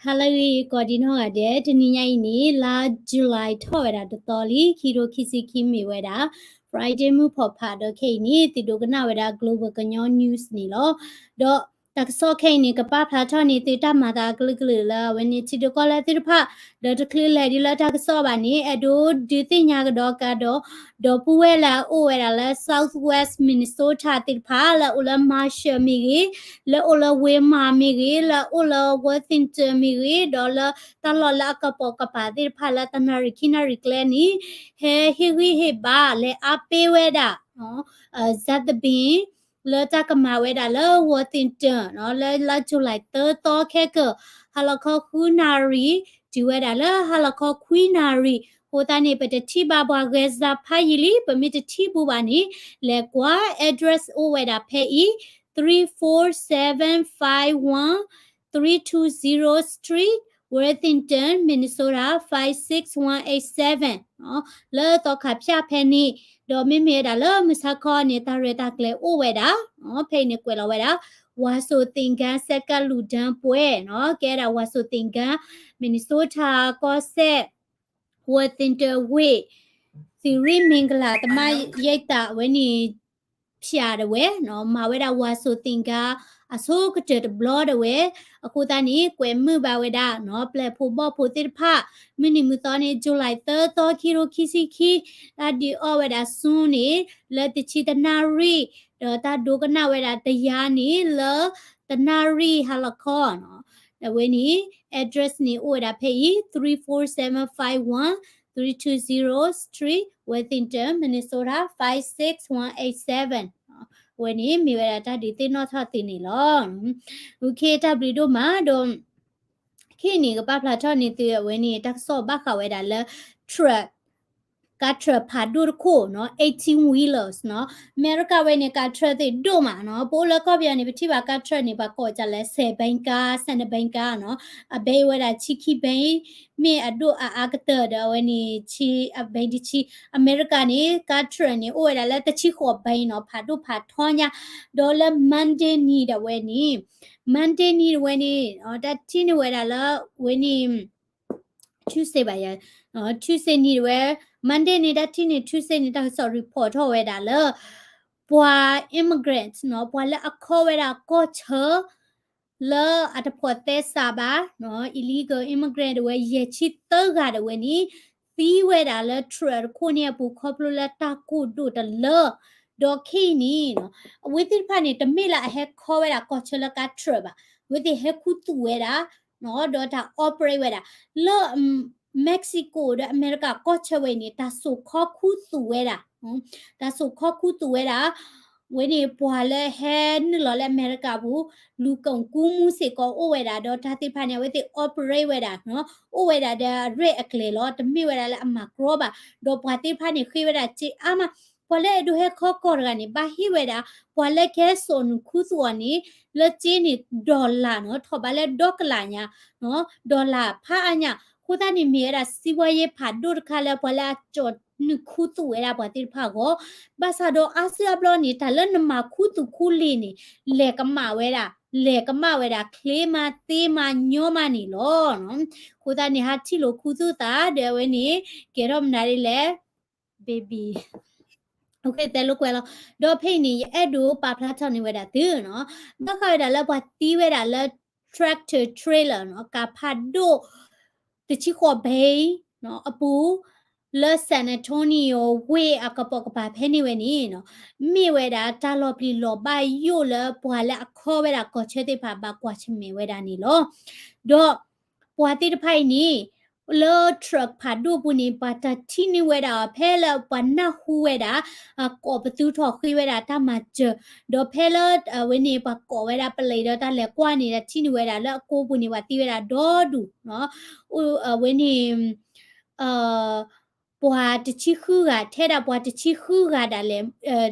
ဟါလၢအဂ့ၤ ကိးဒံနီၢ်ဂၤဒဲး, တနံၤညါအံၤန့ၣ် လါ July ထီၣ်ဝဲဒၣ်တသီလံ, ခံထိခံဆံခံမ့ၢ်ဝဲဒၣ် Friday မုၢ်ဖီၣ်ဖး, ဒီးခဲအံၤန့ၣ် သုဒိကနၣ်ဝဲဒၣ် Global ကညီ News န့ၣ်လီၤ. ဒီးတၢ်ကစီၣ်ခဲအံၤန့ၣ် ကပာ်ဖျါထီၣ်န့ၢ်သုတၢ်မၤသးအကလုာ်ကလုာ်လၢအဝဲန့ၣ် ထံဒိၣ်ကီၢ်လဲၢ်သ့ၣ်တဖၣ်, ဒီးတချုးလဲၤဒ်လၢတၢ်ကစီၣ်ဘၣ်န့ၣ် အဲၣ်ဒိးဒုးသ့ၣ်ညါကဒီးကဒီး ဒီပုၢ်ဝဲၢ်လၢအအိၣ်ဝဲဒၣ်လၢ Southwest Minnesota သ့ၣ်တဖၣ် လၢအအိၣ်လၢ Marshall မ့ၢ်ဂ့ၤ, လၢအအိၣ်လၢ Waymart မ့ၢ်ဂ့ၤ, လၢအအိၣ်လၢ Worthington မ့ၢ်ဂ့ၤ, ဒီးလၢတၢ်လီၢ်လၢအကပိာ်ကပၤသ့ၣ်တဖၣ်လၢတနၣ်ရံၣ်ခံနၣ်ရံၣ်ကျဲန့ၣ် ဟဲဟ့ၣ်ဂံၢ်ဟ့ၣ်ဘါ လဲၤအါပ့ၤဝဲဒၣ် ဇာတ်သဘင် လၢတၢ်ကမၤဝဲဒၣ်လၢ Worthington လၢလါ July သၢသီခဲကၢၢ် ဟါလီၤခီဃုနၣ်ရံၣ် တုၤဝဲဒၣ်လၢဟါလီၤခီခွံနၣ်ရံၣ်. အဃိသတးန့ၣ် ပတထံၣ်ဘၣ်ပှၤဂဲၤစၢ်ဖးယံာ်လံ, ပမ့ၢ်တထံၣ်ဘူးဘၣ်န့ၣ် လဲၤကွၢ် address အိၣ်ဝဲဒၣ်ဖဲအံၤ three four seven five one three two zero Street, Worthington, Minnesota five six one eight seven လၢသီခါဖၠၣ်ဖဲန့ၣ်, ဒီးမ့မ့ၢ်ဝဲဒၣ်လၢမုၢ်ဆါခီန့ၣ် တၢ်ရဲၣ်တၢ်ကျဲၤအိၣ်ဝဲဒၣ် ဖဲအံၤန့ၣ်ကွဲးလီၤဝဲဒၣ် ဝါစိၤသ့ၣ်ကၣ် စဲကၣ်လူၣ်ဒၢပှဲၤ ကဲဒၣ်ဝါစိၤသ့ၣ်ကၣ် Minnesota ကီၢ်စဲၣ် Worthington ဝ့ၢ် သုးရ့ၣ်မ့ၢ်ကလၤ သမါယဲတၢ်ဝဲန့ၣ် ဖၠးဒၣ်ဝဲ မၤဝဲဒၣ်ဝါစိၤသ့ၣ်ကၣ် အဆိကတၢၢ်တဘျီဒၣ်ဝဲ. အဃိသတးန့ၣ် ကွဲးမုာ်ဘၣ်ဝဲဒၣ် ပျဲၢ်ဖိဘီၣ်ဖိသ့ၣ်တဖၣ် မုၢ်နံၤမုၢ်သီန့ၣ် July သၢသီ ခံထိခံဆံခံ တၢ်ဒုးအီၣ်ဝဲဒၣ်ဆူန့ၣ် လၢတဆံတနၣ်ရံၣ် ဒီးတၢ်ဒိကနၣ်ဝဲဒၣ်တယၤန့ၣ် လၢတနၣ်ရံၣ်ဟါလီၤခီ အဝဲန့ၣ် address န့ၣ် အိၣ်ဝဲဒၣ်ဖဲအံၤ three four seven five one three two zero Street, Worthington, Minnesota five six one eight seven. အဝဲန့ၣ်မ့ၢ်ဝဲဒၣ်တၢ်ဒုးသ့ၣ်နီၣ်ထီၣ်သုန့ၣ်လီၤ. တၢ်ဘျုးဒိၣ်မးဒီး ခဲအံၤန့ၣ် ကပာ်ဖျါထီၣ်န့ၢ်သုအဝဲန့ၣ် တၢ်ကစီၣ်ဘၣ်ဃးဝဲဒၣ်လၢ truck ကး truck ဖးဒိၣ်တခိၣ်နီၤ eighteen wheelers နီၤ. အမဲရကၤဝဲန့ၣ် ကး truck သ့ၣ်ဒိၣ်မးနီၤ. ပအိၣ်လၢကီၢ်ပယီၤန့ၣ် ပထံၣ်ဘၣ်ကး truck န့ၣ် ပှၤကိးဒ်လဲၣ် ဆယ်ဘီးကား, ဆယ်နှစ်ဘီးကားနီၤ. အဘီးဝဲဒၣ်ဆံခံဘီး, မ့ၢ်အဒိၣ်အါအါကတၢၢ်ဒီးအဝဲန့ၣ် ဆံ, အဘီးတဆံ. အမဲရကၤန့ၣ် ကး truck န့ၣ် အိၣ်ဝဲဒၣ်လၢတဆံဃိးဘီးနီၤ, ဖးဒိၣ်ဖးထီညါ. ဒီးလၢ Monday နံၤဒၣ်ဝဲန့ၣ် Monday နံၤဒၣ်ဝဲန့ၣ် တၢ်ထံၣ်န့ၢ်ဝဲဒၣ်လၢ ဝဲန့ၣ် Tuesday ဘၣ်ယၤ, Tuesday နံၤဒၣ်ဝဲ, Monday န့ၣ် တၢ်ထံၣ်န့ၢ် Tuesday န့ၣ် တၢ်ကစီၣ် report ထီၣ်ဝဲဒၣ်လၢ ပှၤ immigrant နီၤ, ပှၤလၢအခီဝဲဒၣ်ကီၢ်ဆၢ လၢအတဖိးသဲစးဘၣ်နီၤ, illegal immigrant ဒၣ်ဝဲ ယဲၢ်ဆံသၢဂၤဒၣ်ဝဲန့ၣ် သံဝဲဒၣ်လၢ truck တခိၣ်န့ၣ်အပူၤ ခီဖျိလၢတၢ်ကိၢ်ဒိၣ်တလၢ. ဒီးခဲအံၤန့ၣ်နီၤ, အဝဲသ့ၣ်တဖၣ်န့ၣ် တမ့ၢ်လၢအဟဲခီဝဲဒၣ်ကီၢ်ဆၢလၢကး truck ဘၣ်, အဝဲသ့ၣ်ဟဲခူသူၣ်ဝဲဒၣ် ဒီးတၢ် operate ဝဲဒၣ် လၢ Mexico ဒီးအမဲရကၤကီၢ်ဆၢဝဲအံၤန့ၣ် တၢ်စိာ်ခီခူသူၣ်ဝဲဒၣ်, တၢ်စိာ်ခီခူသူၣ်ဝဲဒၣ်, ဝဲန့ၣ်ပှၤလၢဟဲနုာ်လီၤလၢအမဲရကၤပူၤ လူၤကိာ်ကူမူစ့ၢ်ကီးအိၣ်ဝဲဒၣ်, ဒီးတၢ်သ့ၣ်တဖၣ်န့ၣ် အဝဲသ့ၣ် operate ဝဲဒၣ်, အိၣ်ဝဲဒၣ်ဒီးအရဲၣ်အကျဲၤလီၤ, တမ့ၢ်ဝဲဒၣ်လၢအမၤကြီဘၣ်, ဒီးပှၤသ့ၣ်တဖၣ်န့ၣ် ဃ့ဝဲဒၣ်စ့အါမး, ပှၤလၢအဲၣ်ဒိးဟဲခီကီၢ်တဂၤန့ၣ် ဘၣ်ဟ့ၣ်ဝဲဒၣ် ပှၤလၢကဟဲစိာ်နုာ်ခူသူၣ်အီၤန့ၣ် လၢစ့န့ၣ် dollar နီၤ, ထီၣ်ဘးလၢဒီကလးညါ, dollar ဖးအါညါ, အဃိသတးန့ၣ်မ့ၢ်ဝဲဒၣ် စံးဝဲယဲဖးဒိၣ်တခါလၢပှၤလၢအစိာ်နုာ်ခူသူၣ်ဝဲဒၣ်ပှၤသ့ၣ်တဖၣ်အဂီၢ်, ဘၣ်ဆၣ်ဒီးအါစုအါဘျီန့ၣ် တၢ်လၢနမၤခူသူၣ်ခူလ့ၤန့ၣ် လဲၤကမၣ်ဝဲဒၣ်, လဲၤကမၣ်ဝဲဒၣ် ချ့မးသ့မးညီမးန့ၣ်လီၤ. အဃိသတးန့ၣ် ဟးထံၣ်လိာ်ခူသူၣ်သးဒီးအဝဲန့ၣ် ကဲထီၣ်မနုၤဒ်လဲၣ် baby သဲလိာ်ကွဲလီၤ. ဒီးဖဲအံၤန့ၣ် ယအဲၣ်ဒိးပာ်ဖျါထီၣ်န့ၢ်ဝဲဒၣ်သုနီၤ, ဘၣ်ဃးဝဲဒၣ်လၢပှၤသံဝဲဒၣ်လၢ tractor trailer နီၤ, ကးဖးဒိၣ် တဆံဃိးဘီး အပူၤ လၢ San Antonio ဝ့ၢ်အကပိာ်ကပၤဖဲန့ၣ်ဝဲန့ၣ်နီၤ, မ့ၢ်ဝဲဒၣ်တၢ်လီၤပျံၤလီၤဘၣ်ယိၣ်လၢပှၤလၢအခီဝဲဒၣ်ကီၢ်ဆၢသ့ၣ်တဖၣ်ဘၣ်ကွၢ်ဆၢၣ်မဲာ်ဝဲဒၣ်န့ၣ်လီၤ. ဒီးပှၤသ့ၣ်တဖၣ်အံၤန့ၣ် လၢ truck ဖးဒိၣ်ပူၤန့ၣ် ပှၤတၢ်ထံၣ်န့ၢ်ဝဲဒၣ်အီၤ ဖဲလၢပှၤနၢ်ဟူဝဲဒၣ် ကိးပသူထီၣ်ဃ့ဝဲဒၣ်တၢ်မၤစၢၤ, ဒီးဖဲလၢအဝဲန့ၣ် ပှၤကိးဝဲဒၣ်ပလံးဒီးတၢ်လဲၤကွၢ်န့ၣ်ဒီး ထံၣ်န့ၢ်ဝဲဒၣ်လၢအကိပူၤန့ၣ် ပှၤသံဝဲဒၣ်ဒီဒူၣ်, အဝဲန့ၣ် ပှၤတဆံဃုဂၤ, ထဲဒၣ်ပှၤတဆံဃုဂၤဒၣ်လဲာ်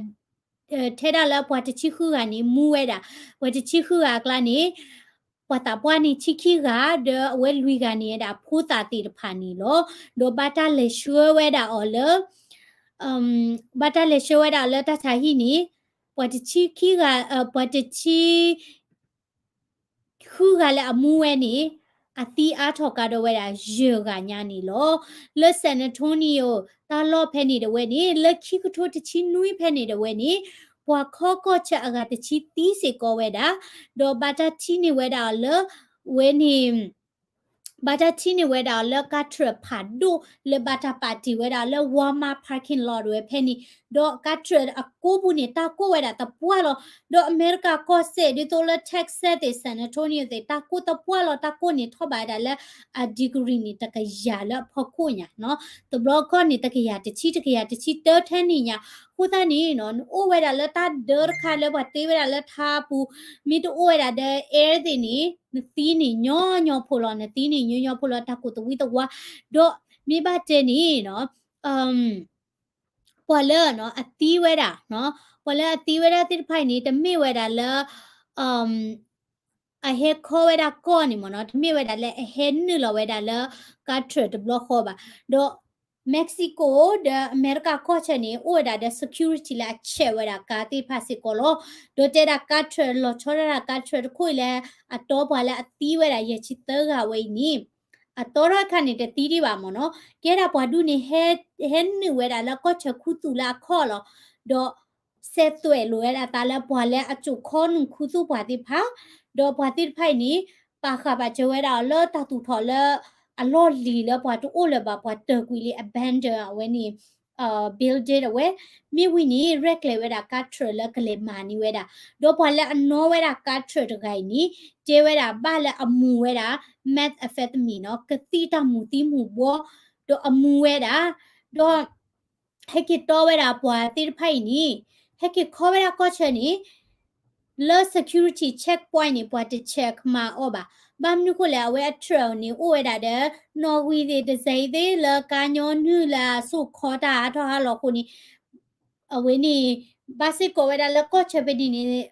ထဲဒၣ်လၢပှၤတဆံဃုဂၤန့ၣ် မူဝဲဒၣ်, ပှၤတဆံဃုဂၤအကျါန့ၣ် ပှၤသးပှၢ်န့ၣ်ဆံခံဂၤ, ဒီးအဝဲလွံၢ်ဂၤန့ၣ်ဒၣ်ဖိသၣ်သ့ၣ်တဖၣ်န့ၣ်လီၤ. ဒီးဘၣ်တၢ်လဲၤဆှၢဝဲဒၣ်အီၤလၢ ဘၣ်တၢ်လဲၤဆှၢဝဲဒၣ်အီၤလၢတၢ်ဆါဟံၣ်န့ၣ် ပှၤတဆံခံဂၤ, ပှၤတဆံ ဃုဂၤလၢအမူဝဲန့ၣ် အသံအါထီၣ်ကါဒီးဝဲဒၣ်ယဲၢ်ဂၤညါန့ၣ်လီၤ. လၢ San Antonio တၢ်လီၢ်ဖဲန့ၣ်ဒၣ်ဝဲန့ၣ် လၢခံကထိတဆံနွံဖဲန့ၣ်ဒၣ်ဝဲန့ၣ် ပှၤခီကီၢ်ဆၢအဂၤတဆံသံစ့ၢ်ကီးဝဲဒၣ်, ဒီးဘၣ်တၢ်ထံၣ်န့ၢ်ဝဲဒၣ်အီၤလၢ ဝဲန့ၣ် ဘၣ်တၢ်ထံၣ်န့ၢ်ဝဲဒၣ်အီၤလၢကါထြၢးဖးဒိၣ် လၢဘၣ်တၢ်ပာ်တ့ၢ်ဝဲဒၣ်လၢ Walmart parking lot ဝဲဖဲန့ၣ်, ဒီးကါထြၢးအကိးပူၤန့ၣ် တၢ်ကိၢ်ဝဲဒၣ်သပှၢ်လီၤ. ဒီးအမဲရကၤကီၢ်စဲၣ် ဒ်သိးလၢ Texas သ့ၣ် San Antonio သ့ၣ် တၢ်ကိၢ်သပှၢ်လီၤ. တၢ်ကိၢ်န့ၣ်ထီၣ်ဘးဝဲဒၣ်လၢ အ degree န့ၣ် တကယၤလၢအဖီခိၣ်ညါနီၤ. တဘျီခီန့ၣ် တကယၤတဆံ တကယၤတဆံတၢထဲန့ၣ်ညါ. အဃိသတးန့ၣ်နီၤ နအိၣ်ဝဲဒၣ်လၢတၢ်ဒၢတခါလၢပှၤတ့ဝဲဒၣ်လၢထါပူၤ, မ့ၢ်တအိၣ်ဝဲဒၣ်ဒီး air သ့ၣ်န့ၣ် နသံန့ၣ်ညီညီဖိလီၤ, နသံန့ၣ်ညီညီဖိလီၤ, တၢ်ကိၢ်သဝံသဝါ, ဒီးမ့ၢ်ဘၣ်တဲန့ၣ်နီၤ ပှၤလၢအသံဝဲဒၣ်, ပှၤလၢအသံဝဲဒၣ်သ့ၣ်တဖၣ်အံၤန့ၣ် တမ့ၢ်ဝဲဒၣ်လၢ အဟဲခီဝဲဒၣ်ကီၢ်န့ၣ်မ့ၢ်နီၤ, တမ့ၢ်ဝဲဒၣ်လၢအဟဲနုာ်လီၤဝဲဒၣ်လၢကါထြၢးတဘျီဃီဘၣ်. ဒီး Mexico ဒီးအမဲရကၤကီၢ်ဆၢန့ၣ် အိၣ်ဝဲဒၣ်ဒီး security လၢအ check ဝဲဒၣ်ကါသ့ၣ်တဖၣ်စ့ၢ်ကီးလီၤ. ဒီးတဲဒၣ်ကါထြၢး လီၤဆီဒၣ်တၢ်ကါထြၢးတခိၣ်အံၤလၢ အတီပှၤလၢအသံဝဲဒၣ်ယဲၢ်ဆံသၢဂၤဝဲအံၤန့ၣ် အတီထီၣ်အခါန့ၣ် တသံဒံးဘၣ်မ့ၢ်နီၤ. ကဲဒၣ်ပှၤဒူၣ်န့ၣ် ဟဲနုာ်ဝဲဒၣ်လၢကီၢ်ဆၢခူသူၣ်လၢအခီၣ်လီၤ. ဒီး ဆဲးသွဲးလိာ်ဝဲဒၣ်သးလၢပှၤလၢအစိာ်ခီနုာ်ခူသူၣ်ပှၤသ့ၣ်တဖၣ်, ဒီးပှၤသ့ၣ်တဖၣ်အံၤန့ၣ် ပာ်ဃာ်ဘၣ်စၢၤဝဲဒၣ်အီၤလၢတၢ်သူၣ်ထီၣ်လၢအလီၢ်လံၤလၢပှၤတအိၣ်လၢၤဘၣ် ပှၤတၢၢ်ကွံာ်လံ abandon အဝဲန့ၣ် building အဝဲ, မ့ၢ်ဝံၤန့ၣ် ရဲၣ်ကျဲၤဝဲဒၣ်ကါထြၢးလၢကလဲၤမၤန့ၢ်ဝဲဒၣ်, ဒီးပှၤလၢအနီၣ်ဝဲဒၣ်ကါထြၢးတဂၤအံၤန့ၣ် တဲဝဲဒၣ်ဘၣ်လၢအမူၤဝဲဒၣ် methamphetamine နီၤ, ကသံၣ်တၢ်မူၤသံမူၤဘှီ, ဒီးအမူၤဝဲဒၣ်, ဒီး ဟဲက့ၤတီဝဲဒၣ်ပှၤသ့ၣ်တဖၣ်အံၤန့ၣ် ဟဲက့ၤခီဝဲဒၣ်ကီၢ်ဆၢန့ၣ် လၢ security checkpoint န့ၣ် ပှၤတ check မၤအီၤဘၣ်. ဘၣ်မနုၤဃိလဲၣ် အဝဲအထြၢးန့ၣ် အိၣ်ဝဲဒၣ်ဒီး နီၣ်ဂံၢ်သ့ၣ်တစဲးသ့ၣ်လၢကါညီနုၢ်လၢအစိာ်ခီတၢ်အါထီၣ်ဟါလီၤအဃိန့ၣ် အဝဲန့ၣ် ဘၣ်စ့ၢ်ကီးဝဲဒၣ်လၢကီၢ်ဆၢဖဲန့ၣ်န့ၣ်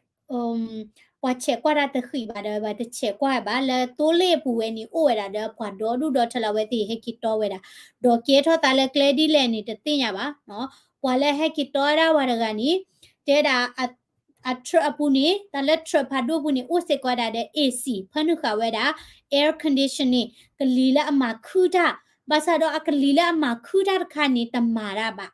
ပှၤဆဲးကွၢ်တၢ်တဃံးဘၣ်ဒီး ပှၤတဆဲးကွၢ်ဘၣ် လၢသိလ့ၣ်အပူၤဝဲန့ၣ် အိၣ်ဝဲဒၣ်ဒီးပှၤဒီဒူၣ်ဒီထၢလၢအဝဲသ့ၣ်ဟဲက့ၤတီဝဲဒၣ်, ဒီးကဲထီၣ်သးလၢကျဲဒ်လဲၣ်န့ၣ် တသ့ၣ်ညါဘၣ်. ပှၤလၢဟဲက့ၤတီဝဲဒၣ်ဝဲတဂၤန့ၣ် တဲဒၣ် အထြၢးအပူၤန့ၣ် တၢ်လၢထြၢးဖးဒိၣ်ပူၤန့ၣ် အိၣ်စ့ၢ်ကီးဝဲဒၣ်ဒီး AC ဖၢနုာ်ဃာ်ဝဲဒၣ် air conditioning ကလံၤလၢအမၤခုၣ်တၢ်, ဘၣ်ဆၣ်ဒီးအကလံၤလၢအမၤခုၣ်တၢ်တခါန့ၣ် တမၤတၢ်ဘၣ်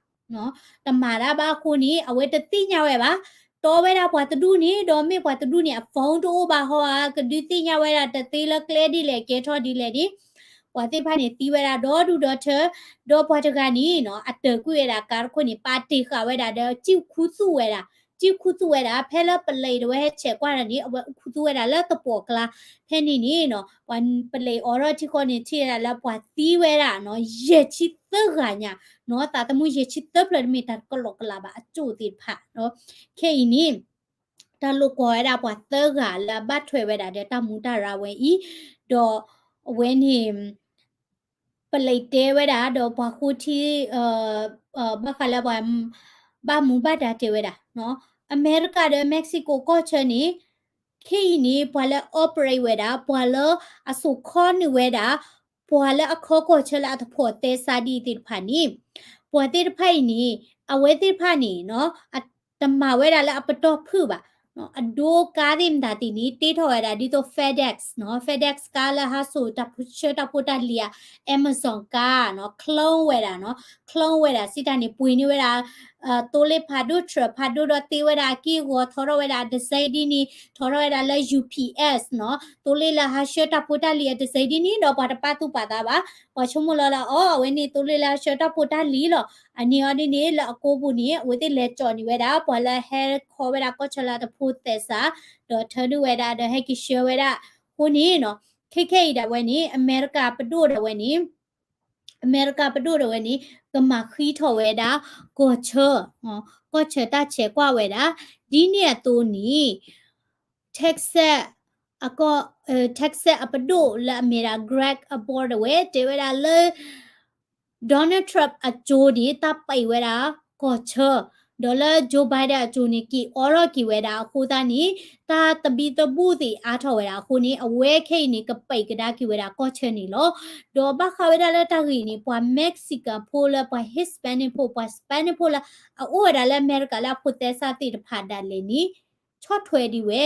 တမၤတၢ်ဘၣ်အဃိန့ၣ် အဝဲတသ့ၣ်ညါဝဲဘၣ်. တီဝဲဒၣ်ပှၤတဒူၣ်န့ၣ် ဒီးမ့ၢ်ပှၤတဒူၣ်န့ၣ် အ phone တအိၣ်ဘၣ်ဟီဧါ, ကဒုးသ့ၣ်ညါဝဲဒၣ်တသ့လၢကျဲဒ်လဲၣ်ကဲထီၣ်ဒ်လဲၣ်န့ၣ် ပှၤသ့ၣ်တဖၣ်န့ၣ်သံဝဲဒၣ်ဒီဒူၣ်ဒီထၢ, ဒီးပှၤတဂၤန့ၣ်နီၤ အတၢၢ်ကွံာ်ဝဲဒၣ်ကါတခိၣ်န့ၣ် ပာ်တ့ၢ်ဃာ်ဝဲဒၣ်ဒီး ကံၣ်ခူသူၣ်ဝဲဒၣ်, ကံၣ်ခူသူၣ်ဝဲဒၣ် ဖဲလၢပလံးတဝဲဟဲဆဲးကွၢ်တၢ်န့ၣ် အဝဲအူခူသူၣ်ဝဲဒၣ်လၢသပှၢ်ကျါ, ဖဲန့ၣ်န့ၣ်နီၤ ပှၤပလံးအိးထီၣ်ထံဃီန့ၣ် ထံၣ်ဝဲဒၣ်လၢပှၤသံဝဲဒၣ်နီၤ ယဲၢ်ဆံသၢဂၤညါနီၤ, သးသမူယဲၢ်ဆံသၢဖျၢၣ်တမ့ၢ်တၢ်ကလီကလးဘၣ် အစိၣ်သ့ၣ်တဖၣ်နီၤ. ခဲအံၤန့ၣ် တၢ်လိာ်ကွီၢ်ဝဲဒၣ်ပှၤသၢဂၤလၢအဘၣ်ထွဲဝဲဒၣ်ဒီးတၢ်မူးတၢ်ရၢဝဲအံၤ, ဒီးအဝဲန့ၣ် ပလံးတဲဝဲဒၣ် ဒီးပှၤဃိထံ ဘၣ်ဃးလၢပှၤ ဘၣ်မူဘၣ်ဒါတဲဝဲဒၣ်နီၤ. အမဲရကၤဒီး Mexico ကီၢ်ဆၢန့ၣ် ခဲအံၤန့ၣ် ပှၤလၢ operate ဝဲဒၣ် ပှၤလၢအစိာ်ခီနုာ်ဝဲဒၣ် ပှၤလၢအခီကီၢ်ဆၢလၢအတဖိးသဲစးဒ်အံၤသ့ၣ်တဖၣ်န့ၣ် ပှၤသ့ၣ်တဖၣ်အံၤန့ၣ် အဝဲသ့ၣ်တဖၣ်န့ၣ်နီၤ တမၤဝဲဒၣ်လၢအပတီၢ်ဖုၣ်ဘၣ်. အဒိကါသ့ၣ်မတၤသ့ၣ်န့ၣ် တ့ထီၣ်ဝဲဒၣ်ဒ်သိး FedEx နီၤ, FedEx ကါလၢဟးစိာ်တၢ်ဆၢတၢ်ဖိတၢ်လံၤဧါ, Amazon ကါနီၤ clone ဝဲဒၣ်နီၤ, clone ဝဲဒၣ် စံးတၢ်န့ၣ် ပှ့ၤန့ၢ်ဝဲဒၣ် သိလ့ၣ်ဖးဒိၣ် ထြၢးဖးဒိၣ်ဒီးသ့ဝဲဒၣ်အက့ၢ်အဂီၤ ထီထီၣ်ဝဲဒၣ် design ဒ်န့ၣ် ထီထီၣ်ဝဲဒၣ်လၢ UPS နီၤ, သိလ့ၣ်လၢဟးဆှၢတၢ်ဖိတၢ်လံၤအ design ဒ်န့ၣ်ဒီး ပှၤတပာ်သူၣ်ပာ်သးဘၣ်, ပှၤဆိကမိၣ်လီၤလၢအီၤ အဝဲန့ၣ်သိလ့ၣ်လၢဟးဆှၢတၢ်ဖိတၢ်လံၤလီၤ. အန့ၣ်အီၤဒ်န့ၣ် လၢအကိးပူၤန့ၣ် အဝဲသ့ၣ်လဲၤကၠီၣ်န့ၢ်ဝဲဒၣ် ပှၤလၢဟဲခီဝဲဒၣ်ကီၢ်ဆၢလၢအတဖိးသဲစး ဒီးထၢဒုၣ်ဝဲဒၣ်ဒီးဟဲက့ၤဆှၢဝဲဒၣ်အဃိန့ၣ်နီၤ, ခဲခဲအံၤဒၣ်ဝဲန့ၣ် အမဲရကၤပဒိၣ်ဒၣ်ဝဲန့ၣ် အမဲရကၤပဒိၣ်ဒၣ်ဝဲန့ၣ် ကမၤဃံထီၣ်ဝဲဒၣ် ကီၢ်ဆၢ, ကီၢ်ဆၢတၢ်ဆဲးကွၢ်ဝဲဒၣ် ဒ်န့ၣ်အသိးန့ၣ် Texas အကီၢ်, Texas အပဒိၣ်လၢအမ့ၢ်ဒၣ် Greg Abbott ဒၣ်ဝဲ တဲဝဲဒၣ်လၢ Donald Trump အစိၤန့ၣ် တၢ်ပံးဝဲဒၣ်ကီၢ်ဆၢ, ဒီးလၢ Joe Biden အစိၤန့ၣ် က့ၤအိးထီၣ်က့ၤဝဲဒၣ်အဃိသတးန့ၣ် တၢ်သဘံၣ်သဘုၣ်သ့ၣ်အါထီၣ်ဝဲဒၣ်အဃိန့ၣ် အဝဲခဲအံၤန့ၣ် ကပံးကဒါက့ၤဝဲဒၣ်ကီၢ်ဆၢန့ၣ်လီၤ. ဒီးဘၣ်ဃးဝဲဒၣ်လၢတၢ်ဂ့ၢ်န့ၣ် ပှၤ Mexican ဖိလၢပှၤ Hispanic ဖိ ပှၤ Spanish ဖိလၢအအိၣ်ဝဲဒၣ်လၢအမဲရကၤလၢအဖိးသဲစးသ့ၣ်တဖၣ်ဒၣ်လဲာ်န့ၣ် ဆီၣ်ထွဲဒံးဝဲ,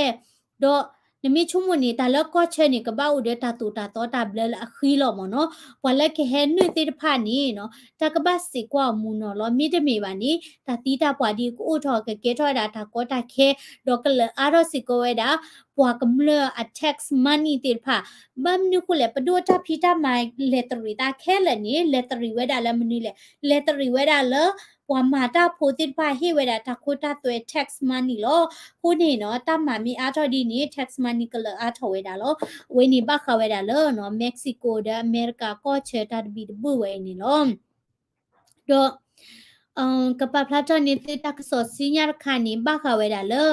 ဒီး နမ့ၢ်ဆိကမိၣ်န့ၣ် တၢ်လၢကီၢ်ဆၢန့ၣ် ကဘၣ်အိၣ်ဒီးတၢ်သိၣ်တၢ်သီတၢ်ဘျၢလၢအဃံလီၤမ့ၢ်နီၤ. ပှၤလၢကဟဲနုာ်သ့ၣ်တဖၣ်န့ၣ်နီၤ တၢ်ကဘၣ်စံးကွၢ်အီၤမူနီၤလီၤ. မ့တမ့ၢ်ဘၣ်န့ၣ် တၢ်သံတၢ်ပှၢ်ဒ်ကအိၣ်ထီၣ်ကကဲထီၣ်ဝဲဒၣ်တၢ်ကီတၢ်ခဲ ဒီးကလၢာ်အါထီၣ်စ့ၢ်ကီးဝဲဒၣ် ပှၤကမျၢၢ်အ tax money သ့ၣ်တဖၣ်. ဘၣ်မနုၤအဃိလဲၣ် ပဒိၣ်တၢ်ဖံးတၢ်မၤလဲၤတရံးသးခဲလၢာ်န့ၣ် လဲၤတရံးဝဲဒၣ်လၢမနုၤလဲၣ်, လဲၤတရံးဝဲဒၣ်လၢ ပှၤမၤတၢ်ဖိသ့ၣ်တဖၣ်ဟ့ၣ်ဝဲဒၣ်တၢ်ခိတၢ်သွဲ tax money လီၤ. အဃိန့ၣ်နီၤ တၢ်မၤမ့ၢ်အါထီၣ်ဒ်န့ၣ် tax money ကလၢာ်အါထီၣ်ဝဲဒၣ်လီၤ. အဝဲန့ၣ်ဘၣ်ဃးဝဲဒၣ်လၢနီၤ Mexico ဒီးအမဲရကၤကီၢ်ဆၢတၢ်တဘံၣ်တဘုၣ်ဝဲအံၤန့ၣ်လီၤ. ဒီး ကပာ်ဖျါထီၣ်န့ၢ်သုတၢ်ကစီၣ်ဆူညါတခါန့ၣ် ဘၣ်ဃးဝဲဒၣ်လၢ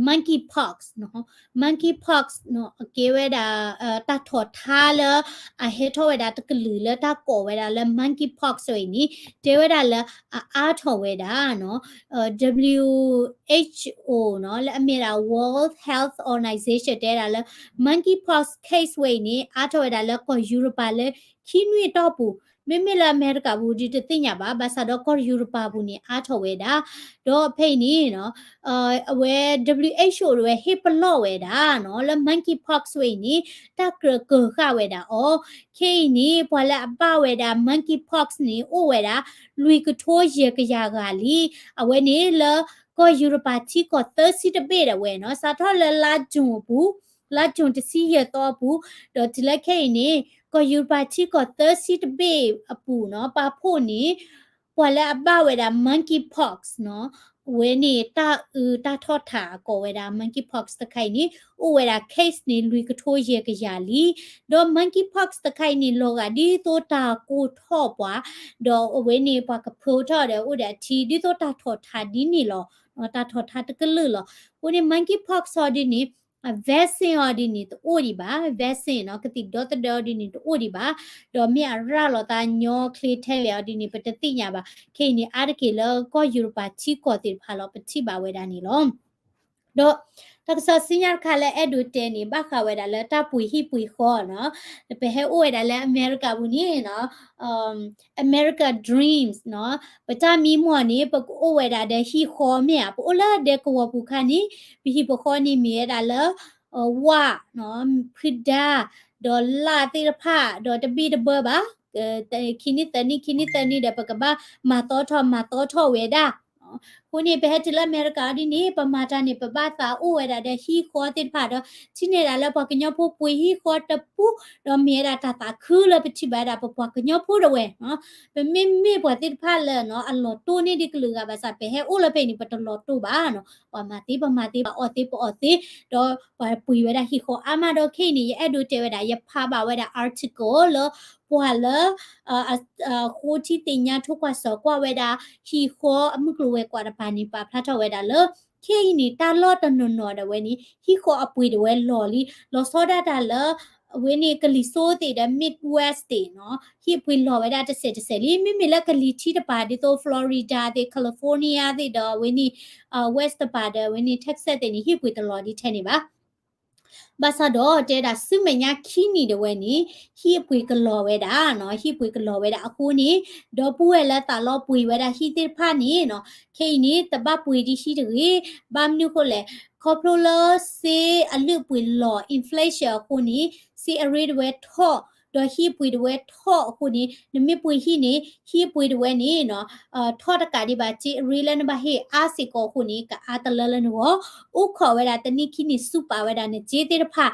monkeypox နီၤ. Monkeypox နီၤ အကဲဝဲဒၣ် တၢ်ထီၣ်ထါလၢ အဟဲထီၣ်ဝဲဒၣ်တကလုာ်လၢတၢ်ကိးဝဲဒၣ်လၢ monkeypox ဝဲအံၤန့ၣ် တဲဝဲဒၣ်လၢအအါထီၣ်ဝဲဒၣ်နီၤ WHO နီၤ လၢအမ့ၢ်ဒၣ် World Health Organization တဲဝဲဒၣ်လၢ monkeypox case ဝဲအံၤန့ၣ် အါထီၣ်ဝဲဒၣ်လၢကီၢ်ယူရပၤလၢခံနွံအတီၢ်ပူၤ, မ့မ့ၢ်လၢအမဲရကၤပူၤဒုးတသ့ၣ်ညါဘၣ်, ဘၣ်ဆၣ်ဒီးကီၢ်ယူရပၤပူၤန့ၣ်အါထီၣ်ဝဲဒၣ်, ဒီးဖဲအံၤန့ၣ်နီၤ အဝဲ WHO ဒၣ်ဝဲဟ့ၣ်ပလီၢ်ဝဲဒၣ်နီၤ လၢ monkeypox ဝဲအံၤန့ၣ် တၢ်ကြၢးကၢၤဃာ်ဝဲဒၣ်အီၤ, ခဲအံၤန့ၣ် ပှၤလၢအဘၣ်ဝဲဒၣ် monkeypox န့ၣ် အိၣ်ဝဲဒၣ် လွံၢ်ကထိယဲၢ်ကယၤဂၤလံ, အဝဲန့ၣ်လၢ ကီၢ်ယူရပၤထံကီၢ်သၢဆံတဘ့ၣ်ဒၣ်ဝဲနီၤ, စးထီၣ်လၢလါ June အပူၤ, လါ June တဆံယဲၢ်သီအပူၤ, ဒီးတုၤလၢခဲအံၤန့ၣ် ကီၢ်ယူရပၤထံကီၢ်သၢဆံတဘ့ၣ်အပူၤနီၤ ပာ်ဖှိၣ်န့ၣ် ပှၤလၢအဘၣ်ဝဲဒၣ် monkeypox နီၤ, အဝဲန့ၣ်တၢ်အုးတၢ်ထီၣ်ထးအကိးဝဲဒၣ် monkeypox တခါအံၤန့ၣ် အိၣ်ဝဲဒၣ် case န့ၣ် လွံၢ်ကထိယဲၢ်ကယၤလံ, ဒီး monkeypox တခါအံၤန့ၣ် လီၤဂာ်ဒ်သိးတၢ်ကိၢ်ထီၣ်ပှၤ, ဒီးအဝဲန့ၣ်ပှၤကဖၢထီၣ်ဒီးအိၣ်ဒီးအထံ ဒ်သိးတၢ်ထီၣ်ထးဒ်န့ၣ်လီၤ, တၢ်ထီၣ်ထးတကလုာ်လီၤ. အဃိန့ၣ် monkeypox အီၤဒ်န့ၣ် vaccine အီၤဒ်န့ၣ် တအိၣ်ဒံးဘၣ်, vaccine နီၤ ကသံၣ်ဒီသဒၢအီၤဒ်န့ၣ် တအိၣ်ဒံးဘၣ်, ဒီးမ့ၢ်အရၤလီၤသးညီချ့ထဲလဲၣ်အီၤဒ်န့ၣ် ပတသ့ၣ်ညါဘၣ်. ခဲအံၤန့ၣ် အါတက့ၢ်လၢကီၢ်ယူရပၤထံကီၢ်သ့ၣ်တဖၣ်လီၤ ပထံၣ်ဘၣ်ဝဲဒၣ်န့ၣ်လီၤ. ဒီးတၢ်ကစီၣ်ဆူညါတခါလၢအဲၣ်ဒိးတဲန့ၣ် ဘၣ်ဃးဝဲဒၣ်လၢတၢ်ပှ့ၤဟံၣ်ပှ့ၤဃီနီၤ, ပဟဲအိၣ်ဝဲဒၣ်လၢအမဲရကၤပူၤန့ၣ်နီၤ America Dreams နီၤ, ပတၢ်မံမီၢ်န့ၣ် ပကအိၣ်ဝဲဒၣ်ဒီးဟံၣ်ဃီမ့ၢ်ဧါ, ပအိၣ်လၢဒဲကဝီၤပူၤခါန့ၣ် ပဟံၣ်ပဃီန့ၣ်မ့ၢ်ဝဲဒၣ်လၢ ဝၣ်နီၤ, ဖုဒါ, ဒီးလၣ်သ့ၣ်တဖၣ် ဒီးတဘ့ၣ်တဘၢဘၣ်, ခံနံၣ်သၢနံၣ် ခံနံၣ်သၢနံၣ်ဒီး ပကဘၣ်မၤသီထီၣ်မၤသီထီၣ်ဝဲဒၣ်. အဃိန့ၣ် ပဟဲတုၤလၢအမဲရကၤဒ်န့ၣ် ပမၤတၢ်န့ၣ် ပဘၣ်သးအိၣ်ဝဲဒၣ်ဒီးဟံၣ်ဃီသ့ၣ်တဖၣ်ဒီး ထံၣ်န့ၢ်ဒၣ်လၢပှၤကညီဖိပှ့ၤဟံၣ်ဃီတပူၤ ဒီးမ့ၢ်ဝဲဒၣ်တၢ်သးခုလၢပထံၣ်ဘၣ်ဝဲဒၣ်ပပှၤကညီဖိဒၣ်ဝဲနီၤ. ပမ့မ့ၢ်ပှၤသ့ၣ်တဖၣ်လၢနီၤ အလီၤတိၢ်န့ၢ်ဒံးကလုာ်ဂၤဘၣ်ဆၣ် ပဟဲအိၣ်လၢဖဲအံၤန့ၣ် ပတလီၤတိၢ်ဘၣ်နီၤ. ပှၤမၤသ့ပမၤသ့ ပှၤအီၣ်သ့ပအီၣ်သ့ ဒီးပှၤပှ့ၤဝဲဒၣ်ဟံၣ်ဃီအါမးဒီး ခဲအံၤန့ၣ် ယအဲၣ်ဒိးတဲဝဲဒၣ် ယဖးဘၣ်ဝဲဒၣ် article လၢ ပှၤလၢ အဃိထံသ့ၣ်ညါထိၣ်ကွၢ်စီၤကွၢ်ဝဲဒၣ် ဟံၣ်ဃီအမုၢ်ကျိၤဝဲၤကွာ်တဖၣ်န့ၣ် ပာ်ဖျါထီၣ်ဝဲဒၣ်လၢ ခဲအံၤန့ၣ် တၢ်လီၢ်တနီၤနီၤဒၣ်ဝဲန့ၣ် ဟံၣ်ဃီအပှ့ၤဒၣ်ဝဲလီၤလံ လီၤဆီဒၣ်တၢ်လၢ အဝဲန့ၣ်ကလံၤစိးသ့ၣ်ဒီး Midwest သ့ၣ်နီၤ ဟံၣ်အပှ့ၤလီၤဝဲဒၣ်တစဲးတစဲးလံ. မ့မ့ၢ်လၢကလံၤထံးတပၤ ဒ်သိး Florida သ့ၣ် California သ့ၣ်ဒီး အဝဲန့ၣ် West တပၤဒီး အဝဲန့ၣ် Texas သ့ၣ်န့ၣ် ဟံၣ်ပှ့ၤတလီၤဒံးထဲန့ၣ်ဘၣ်. ဘၣ်ဆၣ်ဒီးတဲဒၣ်ဆူမဲာ်ညါခံနံၣ်ဒၣ်ဝဲန့ၣ် ဟံၣ်အပှ့ၤကလီၤဝဲဒၣ်နီၤ ဟံၣ်ပှ့ၤကလီၤဝဲဒၣ်အဃိန့ၣ် ဒီပုၢ်ဝဲၢ်လၢသးလီပှ့ၤဝဲဒၣ်ဟံၣ်သ့ၣ်တဖၣ်န့ၣ်နီၤ ခဲအံၤန့ၣ် တဘၣ်ပှ့ၤဒံးဟံၣ်တဂ့ၤ. ဘၣ်မနုၤအဃိလဲၣ် ခီဖျိလၢစ့အလုၢ်အပှ့ၤလီၤ inflation အဃိန့ၣ် စ့အရ့ဒၣ်ဝဲထီၣ် ဒီးဟံၣ်အပှ့ၤဒၣ်ဝဲထီၣ်အဃိန့ၣ် နမ့ၢ်ပှ့ၤဟံၣ်န့ၣ် ဟံၣ်အပှ့ၤဒၣ်ဝဲန့ၣ်နီၤ ထီၣ်တကးဒံးဘၣ် စ့အရ့လၢနဘၣ်ဟ့ၣ်အါစ့ၢ်ကီးအဃိန့ၣ် ကအါတလၢလၢနဂီၢ် အိၣ်ခိးဝဲဒၣ်တနံၣ်ခံနံၣ် စူးပာ်ဝဲဒၣ်နစ့သ့ၣ်တဖၣ်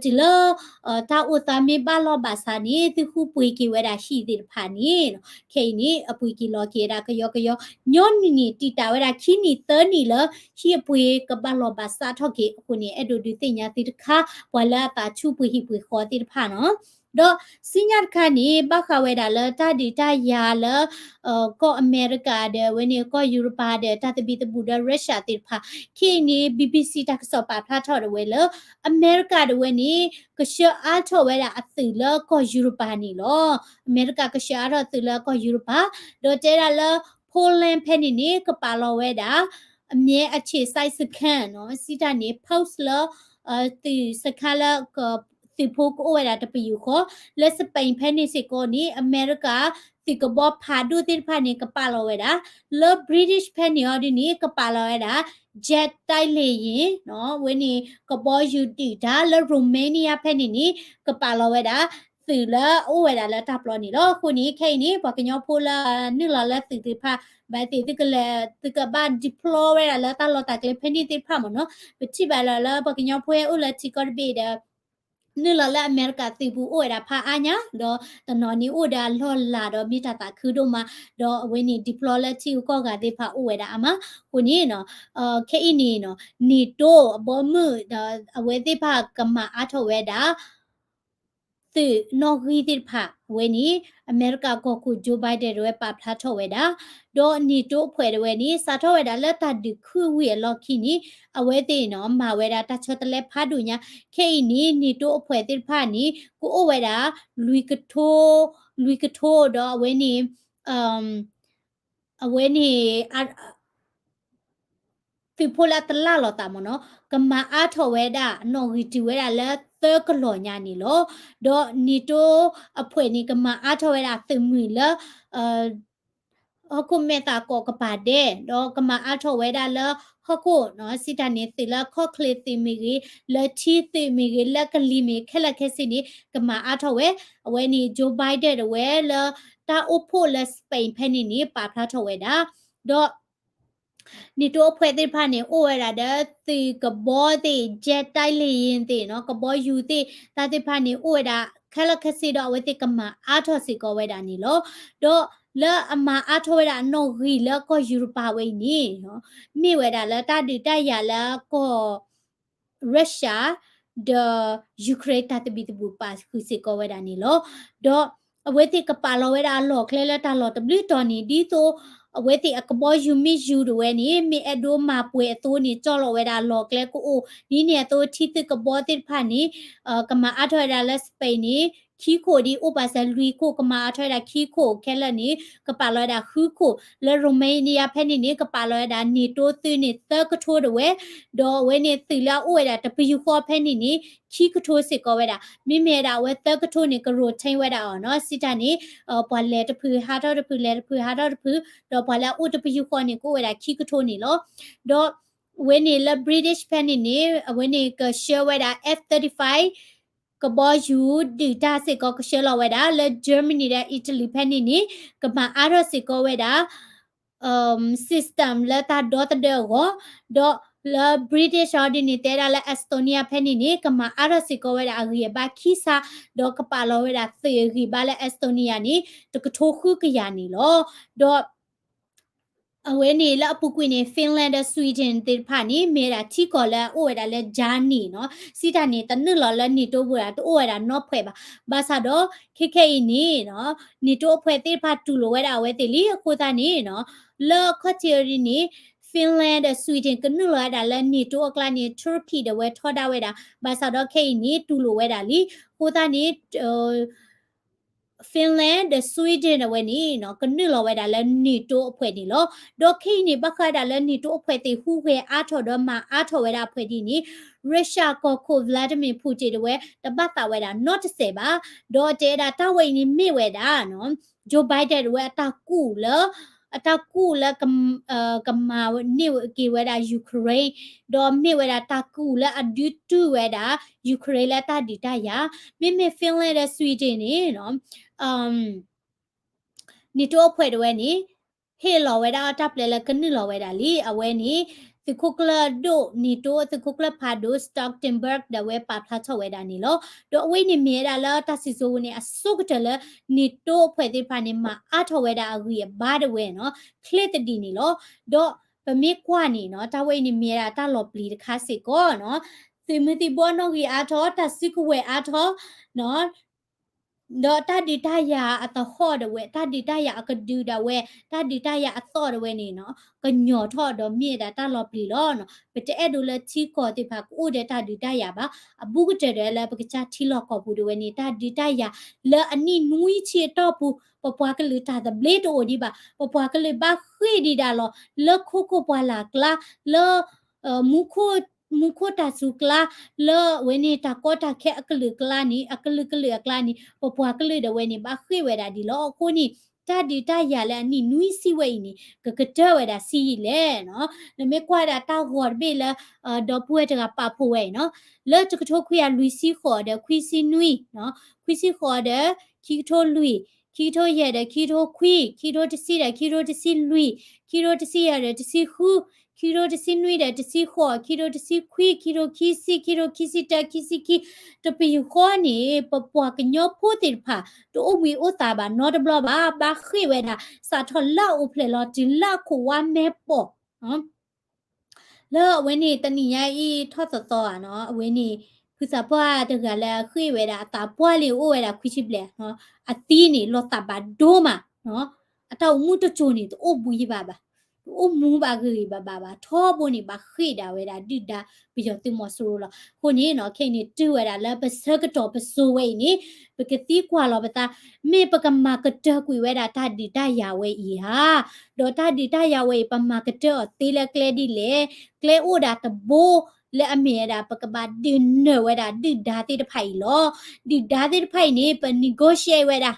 ဒီးတုၤလၢ တၢ်အိၣ်သးမ့ၢ်ဘၣ်လီၢ်ဘၣ်ဆၣ်န့ၣ် သုဃုပှ့ၤက့ၤဝဲဒၣ်ဟံၣ်သ့ၣ်တဖၣ်န့ၣ် ခဲအံၤန့ၣ် အပှ့ၤက့ၤလီၤက့ၤဝဲဒၣ်ကယီကယီ ညီနုၢ်န့ၣ် တံာ်တာ်ဝဲဒၣ်ခံနံၣ်သၢနံၣ်လၢ ဟံၣ်အပှ့ၤကဘၣ်လီၤဘၣ်စးထီၣ်က့ၤအဃိန့ၣ် အဲၣ်ဒိးဒုးသ့ၣ်ညါသုတခါ ပှၤလၢအသးဆူပှ့ၤဟံၣ်ပှ့ၤဃီသ့ၣ်တဖၣ်နီၤ ဒီးဆူညါတခါန့ၣ် ဘၣ်ဃးဝဲဒၣ်လၢတၢ်ဒုးတၢ်ယၤလၢ ကီၢ်အမဲရကၤဒီး အဝဲန့ၣ်ကီၢ်ယူရပၤဒီး တၢ်သဘံၣ်သဘုၣ်ဒီး Russia သ့ၣ်တဖၣ် ခဲအံၤန့ၣ် BBC တၢ်ကစီၣ်ပာ်ဖျါထီၣ်ဒၣ်ဝဲလၢ အမဲရကၤဒၣ်ဝဲန့ၣ် ကဆှၢအါထီၣ်ဝဲဒၣ်အသုးလၢကီၢ်ယူရပၤန့ၣ်လီၤ. အမဲရကၤကဆှၢအါထီၣ်သုးလၢကီၢ်ယူရပၤ ဒီးတဲဒၣ်လၢ Poland ဖဲန့ၣ်န့ၣ် ကပာ်လီၤဝဲဒၣ် အမြဲအခြေစိုက်စခန်းနီၤ စံးတၢ်န့ၣ် post လၢ သုးစခန်းလၢက သုးဖိကအိၣ်ဝဲဒၣ်တပယူာ်ဃီ, လၢ Spain ဖဲန့ၣ်စ့ၢ်ကီးန့ၣ် အမဲရကၤ သုးကဘီဖးဒိၣ်သ့ၣ်တဖၣ်န့ၣ် ကပာ်လီၤဝဲဒၣ်, လၢ British ဖဲန့ၣ်အီၤဒ်န့ၣ် ကပာ်လီၤဝဲဒၣ် jet တိုက်လေယာဉ် ဝဲန့ၣ် ကဘီယူၤဒုၣ်ဒါ လၢ Romania ဖဲန့ၣ်န့ၣ် ကပာ်လီၤဝဲဒၣ် သုးလၢအအိၣ်ဝဲဒၣ်လၢတၢ်ပျီန့ၣ်လီၤ. အဃိန့ၣ် ခဲအံၤန့ၣ် ပှၤကညီဖိလၢနုာ်လီၤလၢသုးသ့ၣ်တဖၣ် ဘၣ်သ့ၣ်သုကလဲၤ သုကဘၣ် deploy ဝဲဒၣ်လၢတၢ်လီၢ်တၢ်ကျဲဖဲန့ၣ်သ့ၣ်တဖၣ်မ့ၢ်နီၤ, ပထံၣ်ဘၣ်လၢ လၢပှၤကညီဖိဟဲအိၣ်လၢထံကီၢ်တဘ့ၣ်ဒီး နုာ်လီၤလၢအမဲရကၤသုးပူၤအိၣ်ဝဲဒၣ်ဖးအါညါ, ဒီးတနီၤန့ၣ်အိၣ်ဒီးအလီၢ်လၤဒီးမ့ၢ်တၢ်သးခုဒိၣ်မး, ဒီးအဝဲန့ၣ် deploy လၢထံဂုၤကီၢ်ဂၤသ့ၣ်တဖၣ်အိၣ်ဝဲဒၣ်အါမး. အဃိန့ၣ်နီၤ ခဲအံၤန့ၣ်နီၤ NATO အဘီမုၢ်ဒီးအဝဲသ့ၣ်တဖၣ်ကမၤအါထီၣ်ဝဲဒၣ် သုးနီၣ်ဂံၢ်သ့ၣ်တဖၣ်ဝဲန့ၣ် အမဲရကၤကီၢ်ခိၣ် Joe Biden တဝဲပာ်ဖျါထီၣ်ဝဲဒၣ်, ဒီး NATO အဖွဲ့တဝဲန့ၣ် စးထီၣ်ဝဲဒၣ်လၢတၢ်ဒုးခုဝံၤအလီၢ်ခံန့ၣ် အဝဲသ့ၣ်နီၤ မၤဝဲဒၣ်တၢ်ဆီတလဲဖးဒိၣ်ညါ, ခဲအံၤန့ၣ် NATO အဖွဲ့သ့ၣ်တဖၣ်န့ၣ် ကအိၣ်ဝဲဒၣ် လွံၢ်ကထိ, လွံၢ်ကထိဒီးအဝဲန့ၣ် အဝဲန့ၣ် သုးဖိလၢအတလၢ်လီၤသးမ့ၢ်နီၤ ကမၤအါထီၣ်ဝဲဒၣ် နီၣ်ဂံၢ်တုၤဝဲဒၣ်လၢသၢကလီၤညါန့ၣ်လီၤ. ဒီး NATO အဖွဲ့န့ၣ် ကမၤအါထီၣ်ဝဲဒၣ်သုးမုၢ်လၢ ဟီၣ်ခိၣ်မဲာ်သၣ်ကိးကပၤဒဲး, ဒီးကမၤအါထီၣ်ဝဲဒၣ်လၢဟီၣ်ခိၣ်နီၤ စံးတၢ်န့ၣ် သုးလၢခီၣ်ချ့သုးမ့ၢ်ဂ့ၤ, လၢထံသုးမ့ၢ်ဂ့ၤ, လၢကလံၤမ့ၢ်ခဲလၢာ်ခဲဆ့န့ၣ် ကမၤအါထီၣ်ဝဲ. အဝဲန့ၣ် Joe Biden တဝဲလၢတၢ်အိၣ်ဖှိၣ်လၢ Spain ဖဲန့ၣ်န့ၣ် ပာ်ဖျါထီၣ်ဝဲဒၣ်, ဒီး NATO အဖွဲ့သ့ၣ်တဖၣ်န့ၣ် အိၣ်ဝဲဒၣ်ဒီးသုးကဘီသ့ၣ် jet တိုက်လေယာဉ် သ့ၣ်နီၤ ကဘီယူၤသ့ၣ် တၢ်သ့ၣ်တဖၣ်န့ၣ် အိၣ်ဝဲဒၣ်ခဲလၢာ်ခဲဆ့ဒီး အဝဲသ့ၣ်ကမၤအါထီၣ်စ့ၢ်ကီးဝဲဒၣ်န့ၣ်လီၤ. ဒီးလၢအမၤအါထီၣ်ဝဲဒၣ်အနီၣ်ဂံၢ်လၢကီၢ်ယူရပၤဝဲအံၤန့ၣ် မ့ၢ်ဝဲဒၣ်လၢတၢ်ဒုးတၢ်ယၤလၢကီၢ် Russia ဒီး Ukraine တၢ်သဘံၣ်သဘုၣ်ပာ်ဃုာ်စ့ၢ်ကီးဝဲဒၣ်န့ၣ်လီၤ. ဒီးအဝဲသ့ၣ်ကပာ်လီၤဝဲဒၣ်အလီၢ်ကျဲလၢတၢ်လီၢ်တဘျုးတီၤန့ၣ် ဒ်သိးအဝဲသ့ၣ်အကဘီယူၤမ့ၢ်ယူၤတဝဲန့ၣ် မ့ၢ်အဲၣ်ဒိးမၤပှဲၤအသိးန့ၣ် ကၠီၣ်လီၤဝဲဒၣ်အလီၢ်ကျဲကအိၣ်, ဒ်န့ၣ်အသိးထံသုးကဘီသ့ၣ်တဖၣ်န့ၣ် ကမၤအါထီၣ်ဝဲဒၣ်လၢ Spain န့ၣ် ခံခိၣ်ဒ်အိၣ်ပာ်စၢၤလွံၢ်ခိၣ် ကမၤအါထီၣ်ဝဲဒၣ်ခံခိၣ်ခဲလၢာ်န့ၣ် ကပာ်လီၤဝဲဒၣ်ဃုခိၣ်, လၢ Romania ဖဲန့ၣ်န့ၣ် ကပာ်လီၤဝဲဒၣ် NATO သုးန့ၣ်သၢကထိတဝဲ, ဒီးအဝဲန့ၣ်သုးလၢအအိၣ်ဝဲဒၣ်တပယူာ်ဃီဖဲန့ၣ်န့ၣ် ခံကထိစ့ၢ်ကီးဝဲဒၣ်, မ့မ့ၢ်ဝဲဒၣ်အဝဲသၢကထိန့ၣ် က rotate ဝဲဒၣ်အီၤနီၤ, စံးတၢ်န့ၣ် ပှၤလဲၤတဖုဟးထီၣ်တဖု လဲၤတဖုဟးထီၣ်တဖု, ဒီးပှၤလၢအအိၣ်တပယူာ်ဃီန့ၣ် ကအိၣ်ဝဲဒၣ်ခံကထိန့ၣ်လီၤ. ဒီးအဝဲန့ၣ်လၢ British ဖဲန့ၣ်န့ၣ် အဝဲန့ၣ်ကဆှၢဝဲဒၣ် F thirty-five ကဘီယူၤဒုၣ်ဒါစ့ၢ်ကီး ကဆှၢလီၤဝဲဒၣ်, လၢ Germany ဒီး Italy ဖဲန့ၣ်န့ၣ် ကမၤအါထီၣ်စ့ၢ်ကီးဝဲဒၣ် system လၢတၢ်ဒီသဒၢအဂီၢ်, ဒီးလၢ British အီၤဒ်န့ၣ် တဲဒၣ်လၢ Estonia ဖဲန့ၣ်န့ၣ် ကမၤအါထီၣ်စ့ၢ်ကီးဝဲဒၣ်အဂံၢ်အဘါခံဆၣ်, ဒီးကပာ်လီၤဝဲဒၣ်သုးအဂံၢ်ဘါလၢ Estonia န့ၣ် တကထိဃုကယၤန့ၣ်လီၤ. ဒီး အဝဲန့ၣ်လၢအပူၤကွံာ်န့ၣ် Finland ဒီး Sweden သ့ၣ်တဖၣ်န့ၣ် မ့ၢ်ဝဲဒၣ်ထံကီၢ်လၢအအိၣ်ဝဲဒၣ်လၢ ကၠါနံၣ်နီၤ, စံးတၢ်န့ၣ် တနုာ်လီၤလၢ NATO ပူၤဒၣ် တအိၣ်ဝဲဒၣ်နီဖှဲးဘၣ်. ဘၣ်ဆၣ်ဒီး ခဲခဲအံၤန့ၣ်နီၤ NATO အဖွဲ့သ့ၣ်တဖၣ်တူၢ်လိာ်ဝဲဒၣ်အဝဲသ့ၣ်လံ. အဃိသတးန့ၣ်နီၤ လၢအခီၣ်ထံးအံၤန့ၣ် Finland ဒီး Sweden ကနုာ်လီၤဝဲဒၣ်လၢ NATO အကျါန့ၣ် Turkey ဒီးဝဲထီဒါဝဲဒၣ်. ဘၣ်ဆၣ်ဒီးခဲအံၤန့ၣ် တူၢ်လိာ်ဝဲဒၣ်လံ. အဃိသတးန့ၣ် Finland ဒီး Sweden အဝဲန့ၣ်နီၤ ကနုာ်လီၤဝဲဒၣ်လၢ NATO အဖွဲ့န့ၣ်လီၤ. ဒီးခဲအံၤန့ၣ် ဘၣ်ဃးဒၣ်လၢ NATO အဖွဲ့သ့ၣ်ဟူးဂဲၤအါထီၣ်ဒီးမၤအါထီၣ်ဝဲဒၣ်အဖုဒ်န့ၣ် Russia ကီၢ်ခိၣ် Vladimir Putin တဝဲ တဘၣ်သးဝဲဒၣ်နီတစဲးဘၣ်. ဒီးတဲဝဲဒၣ်တၢ်ဝဲအံၤန့ၣ်မ့ၢ်ဝဲဒၣ်နီၤ Joe Biden တဝဲအတၢ်ကူၣ်လၢ အတၢ်ကူၣ်လၢ ကမၤန့ၢ်က့ၤဝဲဒၣ် Ukraine ဒီးမ့ၢ်ဝဲဒၣ်တၢ်ကူၣ်လၢအဒုးတုၢ်ဝဲဒၣ် Ukraine လၢတၢ်ဒုးတၢ်ယၤ. မ့မ့ၢ် Finland ဒီး Sweden န့ၣ်နီၤ NATO အဖွဲ့တဝဲန့ၣ် ဟ့ၣ်လီၤဝဲဒၣ်အတၢ်ပျဲလၢကနုာ်လီၤဝဲဒၣ်လံ. အဝဲန့ၣ် သုးခိၣ်ကျၢၢ်ဒိၣ် NATO သုးခိၣ်ကျၢၢ်ဖးဒိၣ် Stoltenberg ဒီးဝဲပာ်ဖျါထီၣ်ဝဲဒၣ်န့ၣ်လီၤ. ဒီးအဝဲန့ၣ်မ့ၢ်ဝဲဒၣ်လၢတၢ်စံၣ်စိၤဝဲန့ၣ် အဆိကတၢၢ်လၢ NATO အဖွဲ့သ့ၣ်တဖၣ်န့ၣ် မၤအါထီၣ်ဝဲဒၣ်အဂံၢ်အဘါတဝဲနီၤ ချ့သဒံးန့ၣ်လီၤ. ဒီးပမ့ၢ်ကွၢ်န့ၣ်နီၤ တၢ်ဝဲအံၤန့ၣ်မ့ၢ်ဝဲဒၣ်တၢ်လီၤပျံၤတခါစ့ၢ်ကီးနီၤ သုးမုၢ်သံၣ်ဘိအနီၣ်ဂံၢ်အါထီၣ် တၢ်စုကဝဲၤအါထီၣ်နီၤ ဒီးတၢ်ဒုးတၢ်ယၤအသဟီၣ်ဒၣ်ဝဲ တၢ်ဒုးတၢ်ယၤအကဒုဒၣ်ဝဲ တၢ်ဒုးတၢ်ယၤအသီၣ်ဒၣ်ဝဲန့ၣ်နီၤ ကညီၤထီၣ်ဒီးမ့ၢ်ဝဲဒၣ်တၢ်လီၤပျံၤလီၤနီၤ. ပတအဲၣ်ဒိးလၢထံကီၢ်သ့ၣ်တဖၣ်ကအိၣ်ဒီးတၢ်ဒုးတၢ်ယၤဘၣ်. အဘူးကတၢၢ်ဒီးလၢပကစၢ်ထံလီၢ်ကီၢ်ပူၤဒၣ်ဝဲန့ၣ် တၢ်ဒုးတၢ်ယၤလၢအနံၣ်နွံဆံအတီၢ်ပူၤ ပပှၤကလုာ်တၢ်သဘျ့တအိၣ်ဒံးဘၣ်. ပပှၤကလုာ်ဘၣ်ဃ့ၢ်ဒံးဒၣ်လီၤ လၢခိခိၣ်ပှၢ်လၢ်ကျါ လၢ မူခိၣ် မူခိၣ်တၢ်စူၤကျါ လၢအဝဲန့ၣ်တၢ်ကီတၢ်ခဲအကလုာ်အကျါန့ၣ် အကလုာ်ကလုာ်အကျါန့ၣ် ပပှၤကလုာ်ဒၣ်ဝဲန့ၣ် ဘၣ်ဃ့ၢ်ဝဲဒၣ်ဒ်လီၤ. အဃိန့ၣ် တၢ်ဒုးတၢ်ယၤလၢအနံၣ်နွံဆံဝဲအံၤန့ၣ် ကကတၢၢ်ဝဲဒၣ်ဆံးယံာ်လဲၣ်နီၤ. နမ့ၢ်ကွၢ်ဒၣ်တၢ်ဂီၤတဘ့ၣ်လၢ ဒီပုၢ်ဝဲၢ်တဂၤပာ်ဖှိၣ်ဝဲအံၤနီၤ လၢတကထိခွံကယၤလွံၢ်ဆံဃိးဒီးခွံဆံနွံ, ခွံဆံဃိးဒီး ခံကထိလွံၢ်, ခံကထိယဲၢ်ဒီးခံကထိခွံ, ခံကထိတဆံဒီးခံကထိတဆံလွံၢ်, ခံကထိတဆံယဲၢ်ဒီးတဆံဃု, ခံကထိတဆံနွံဒီးတဆံဃိး, ခံကထိတဆံခွံ, ခံကထိခံဆံ, ခံကထိခံဆံတၢ, ခံဆံခံ, တပယူာ်ဃီန့ၣ် ပပှၤကညီဖိသ့ၣ်တဖၣ် တအိၣ်ဘှံးအိၣ်သါဘၣ်နီတဘျီဘၣ်, ဘၣ်ဃ့ၢ်ဝဲဒၣ် စးထီၣ်လၢအအိၣ်ဖျဲၣ်လီၤတုၤလၢအခိၣ်ဝါမဲာ်ပိာ် လၢအဝဲန့ၣ်တနံၤညါအံၤထီၣ်သီသီဧါနီၤ, အဝဲန့ၣ် ဖုသးပှၢ်တဂၤလၢအဃ့ၢ်ဝဲဒၣ်အသးပှၢ်လံအိၣ်ဝဲဒၣ်ခွံဆံဘျဲၣ်, အသံန့ၣ်လီၤသးဘၣ်ဒိမး, အတၢ်အိၣ်မူတစိၤန့ၣ် တအိၣ်ဘှံးဘၣ်ဘၣ်, တအိၣ်မူဘၣ်ဂ့ၤဂ့ၤဘၣ်ဘၣ်ဘၣ်, ထီဘိန့ၣ် ဘၣ်ဃ့ၢ်ဒၣ်ဝဲဒၣ်ဒုၣ်ဒါပယီၤသုးမီၤစိရိၤလီၤ. အဃိန့ၣ်နီၤ ခဲအံၤန့ၣ် တုၤဝဲဒၣ်လၢပဆၢကတီၢ်ပစိၤဝဲအံၤန့ၣ် ပကသံကွၢ်လီၤပသး မ့ၢ်ပကမၤကတၢၢ်ကွံာ်ဝဲဒၣ်တၢ်ဒုးတၢ်ယၤဝဲအံၤဧါ, ဒီးတၢ်ဒုးတၢ်ယၤဝဲအံၤ ပမၤကတၢၢ်အီၤသ့လၢကျဲဒ်လဲၣ်, ကျဲအိၣ်ဒၣ်တဘိလၢအမ့ၢ်ဝဲဒၣ် ပကဘၣ်ဒုးနၢၤဝဲဒၣ်ဒုၣ်ဒါသ့ၣ်တဖၣ်အံၤလီၤ. ဒုၣ်ဒါသ့ၣ်တဖၣ်အံၤန့ၣ် ပ negotiate ဝဲဒၣ်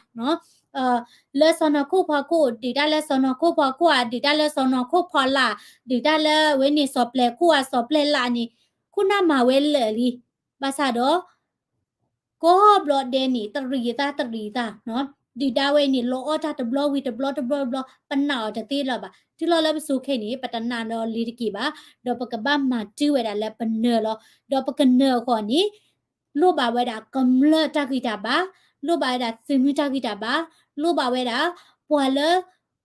လၢစီၢ်နီၤခိၣ်ဖီခိၣ် ဒုးတၢ်လၢစီၢ်နီၤခိၣ်ဖီခိၣ်ဧါ, ဒုးတၢ်လၢစီၢ်နီၤခိၣ်ဖီလာ်, ဒုးတၢ်လၢအဝဲန့ၣ်စီၢ်ပျဲၢ်ခိၣ်ဧါ စီၢ်ပျဲၢ်လာ်န့ၣ် ခိၣ်နၢ်မၤဝဲလၢာ်လံ. ဘၣ်ဆၣ်ဒီး ကိးဘျီဒဲးန့ၣ် တရံးသးတရံးသး, ဒုၣ်ဒါဝဲအံၤန့ၣ် လီၤအီၣ်တၢ်တဘျီဝံၤတဘျီတဘျီတဘျီ ပနာ်အီၤတသ့လၢၤဘၣ်. တုၤလီၤလၢပစိၤခဲအံၤန့ၣ် ပတနာ်ဒီးလံၤတက့ၢ်ဘၣ်, ဒီးပကဘၣ်မၤတုၤဝဲဒၣ်လၢပနၢၤလီၤ. ဒီးပကနၢၤအဂီၢ်န့ၣ် လိၣ်ဘၣ်ဝဲဒၣ်ကမျၢၢ်တၢ်ဂံၢ်တၢ်ဘါ, လိၣ်ဘၣ်ဝဲဒၣ်သုးမုၢ်တၢ်ဂံၢ်တၢ်ဘါ, လိၣ်ဘၣ်ဝဲဒၣ် ပှၤလၢ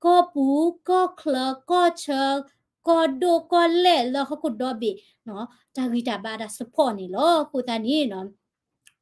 ကီၢ်ပူၤ ကီၢ်ချၢ ကီၢ်ဆၢ ကီၢ်ဒိၣ်ကီၢ်လဲၢ်လၢဟီၣ်ခိၣ်ဒီဘ့ၣ် တၢ်ဂံၢ်တၢ်ဘါတၢ် support န့ၣ်လီၤ. အဃိသတးန့ၣ်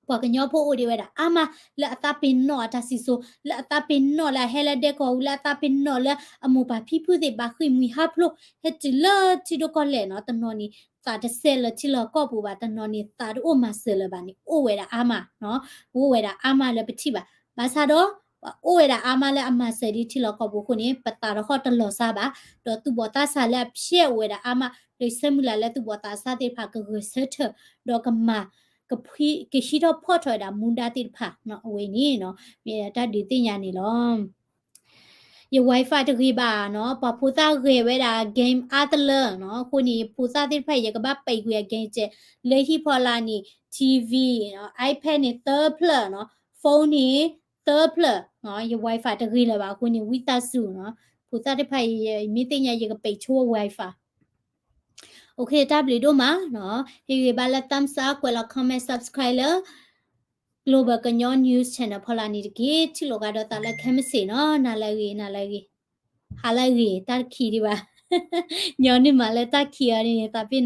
ပှၤကညီဖိအိၣ်ဒံးဝဲဒၣ်အါမး လၢအသးပ့ၤနီၣ်အတၢ်စံၣ်စိၤ, လၢအသးပ့ၤနီၣ်လၢအဟဲလၢဒဲကဝီၤပူၤ, လၢအသးပ့ၤနီၣ်လၢအမိၢ်ပၢ်ဖံဖုသ့ၣ်ဘၣ်ဃ့ၢ်မှံဟးဖျိး ဟဲတုၤလၢထံဒိၣ်ကီၢ်လဲၢ်နီၤ, တနီၤန့ၣ် သးတစဲးလၢထံလီၢ်ကီၢ်ပူၤဘၣ်, တနီၤန့ၣ် သးတအိၣ်မၤစၢၤလၢၤဘၣ်န့ၣ် အိၣ်ဝဲဒၣ်အါမး, အိၣ်ဝဲဒၣ်အါမးလၢပထံၣ်ဘၣ်. ဘၣ်ဆၣ်ဒီး ပှၤအိၣ်ဝဲဒၣ်အါမးလၢအမၤစၢၤဒ်ထံလီၢ်ကီၢ်ပူၤအဃိန့ၣ် ပသးတဟီၣ်တလီၤစၢ်ဘၣ်, ဒီးသူၣ်ဘီၣ်သးစၢ်လၢအဖျဲးအိၣ်ဝဲဒၣ်အါမး, ဒီးဆၢမုၢ်လၢ်လၢသူၣ်ဘီၣ်သးစၢ်သ့ၣ်တဖၣ်ကဂဲၤဆၢထၢၣ်, ဒီးကမၤ ကဟံးထီၣ်ဖီၣ်ထီၣ်ဝဲဒၣ်မူဒါသ့ၣ်တဖၣ် အဝဲန့ၣ် မ့ၢ်တၢ်ဒုးသ့ၣ်ညါန့ၣ်လီၤ. ယ Wi-Fi တဂ့ၤဘၣ်နီၤ, ပှၤဖိသၣ်ဂဲၤဝဲဒၣ် game အါတလၢနီၤ, အဃိန့ၣ် ဖိသၣ်သ့ၣ်တဖၣ် ယကဘၣ်ပံာ်ကွံာ်အ game ကဲး, လၢဟံၣ်ဖီလာ်န့ၣ် TV, iPad န့ၣ်သၢဖျၢၣ်နီၤ, phone န့ၣ်သၢဖျၢၣ်, ယ Wi-Fi တဂ့ၤလၢၤဘၣ်အဃိန့ၣ် ဝံသးစူၤနီၤ, ဖိသၣ်သ့ၣ်တဖၣ် မ့ၢ်သ့ၣ်ညါယကပံာ်ဆိ Wi-Fi. ဟ့ၣ်ဂံၢ်ဘါလၢ thumbs up, ကွဲးလီၤ comment, subscribe လၢ Global ကညီ News Channel ဖီလာ်န့ၣ်တက့ၢ်. ထံၣ်လိာ်ကဒီးသးလၢ comment နီၤ, နၤလၢအဂ့ၤ, နၤလၢအဂ့ၤ, ဟါလၢအဂ့ၤ, တၢ်တခံးဒံးဘၣ်, ညီနုၢ်မးလၢတၢ်ခံးအီၤန့ၣ် သးပ့ၤ